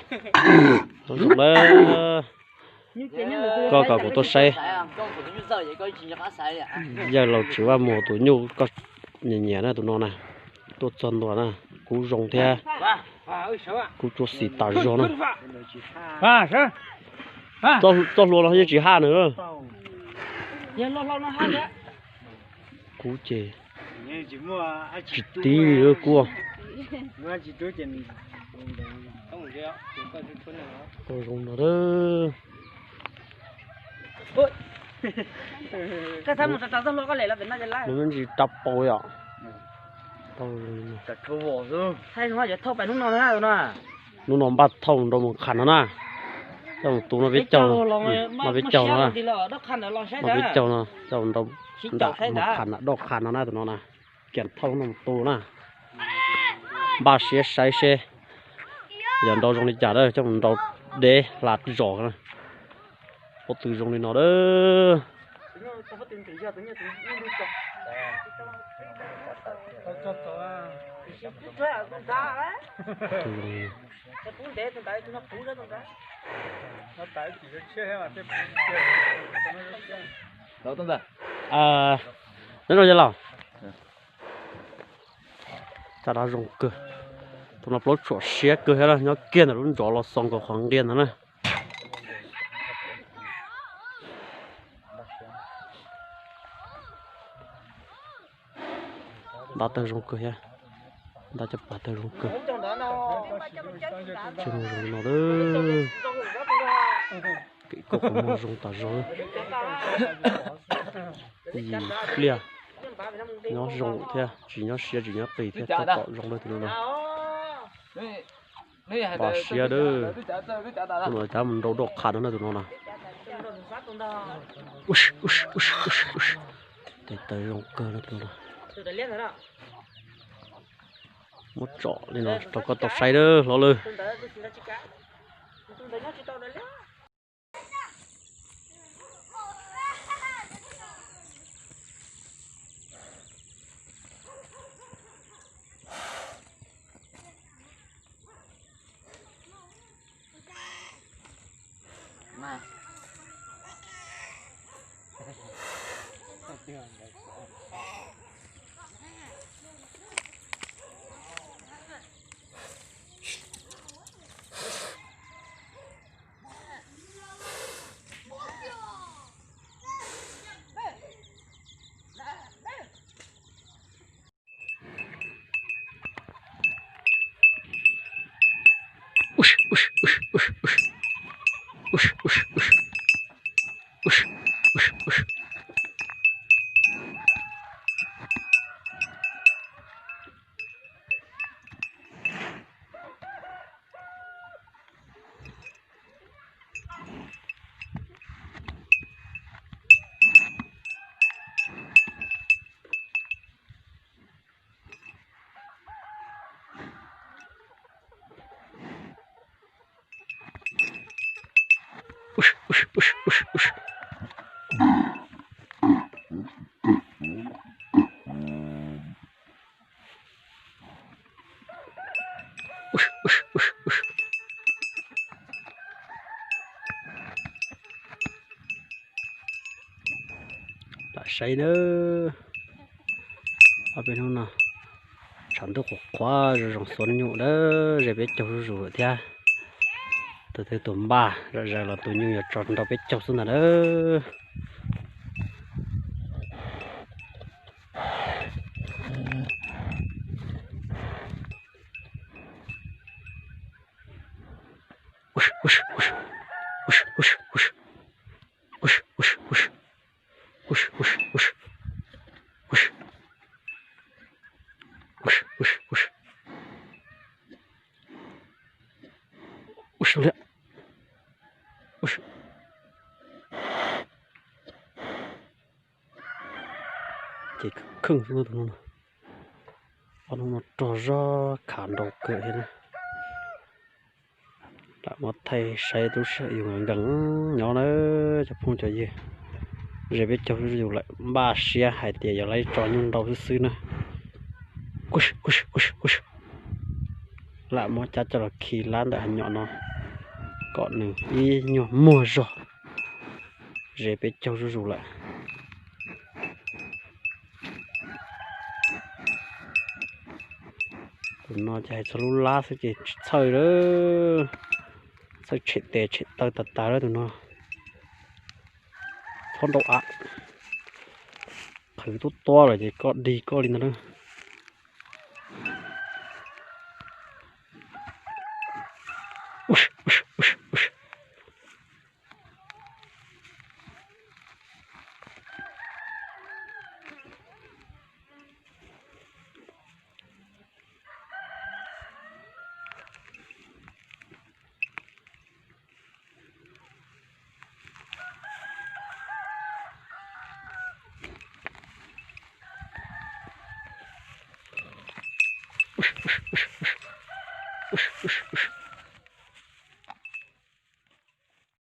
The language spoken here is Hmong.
Zoo na, koj kom kuv tuaj saib yawg laus Tswv Vaj Muas tus nyuj koj nyiam nyiam na tus no na, tuaj txog ntua na, kub zoo thiab kub tsuab xis tas zog na. Txoj hlua los yeej tsis haj nws. Kub ces tsis tib li kub. Tau zoo no. Nws me ntsis rab paus yom. Hnub no npaj thauj nrau mus qhav no na. Coj mus tu no peb caug, no peb caug no, no peb caug no coj mus nram mus qhav na, doj qhav no na tus no na. Kiam thauj no mus tu na. Npaj siab saib seb yog nrau zoo li cas na, coj mus nrau deb hla zos na. Pob tw zoo li no na. Nyob zoo yawg laus. Caj dab zoo kawg. Tus no plaub tsuam siab kawg thiab na, nyob kiag ntawm lub ntsov los xoo nkaus qhov nqia ntawd na. Nta tawg zoo kawg thiab, nta cov pas tawg zoo kawg. Tsis zoo li no, kev koj qhov muag zoo tas zog. Yim pliaj, nyob zoo thiab tsis nyob siab tsis nyob qis thiab tab tom zoo li tus no na. Npaj siab dawb. Tus no cav mus nrau doj qhav no na tus no na. Tes taw zoo kawg no tus no. Muab tsom li no rau koj tau saib dawb hlob lawm. Lam saib nawb. Ob peb hnub no tshav ntuj qhuav qhuav zoo zoo xuav nyuj dawb, ze peb caug zuj zus lawm thiab. Tus twg tus npaj zom zaws los tus nyuj yuav tso nrau peb caug xwb ntag nawb. Ces kheej xwb tus no, ob hnub no rog zog khav nrau kawg thiab na. Lam muab thaij saib lub sij hawm yus nkees nkees nyob na cov phooj cov ywg. Ze peb caug zuj zus lawm, npaj siab hais tias yog lawv tso nyuj nrau xwb xwb na. Lam muab cab coj los khi lab ntawm hav nyom no. Kom nws ib nyuag muag zog, ze peb caug zuj zus lawm. Tus no ces hais txog lub lab xwb ces tsis txhawj lawm, txhawj tshem tes tshem taw tas tas lawm tus no. Txhob nrau av, qhwv tuab tuab lawm ces koj dig koj li ntag na.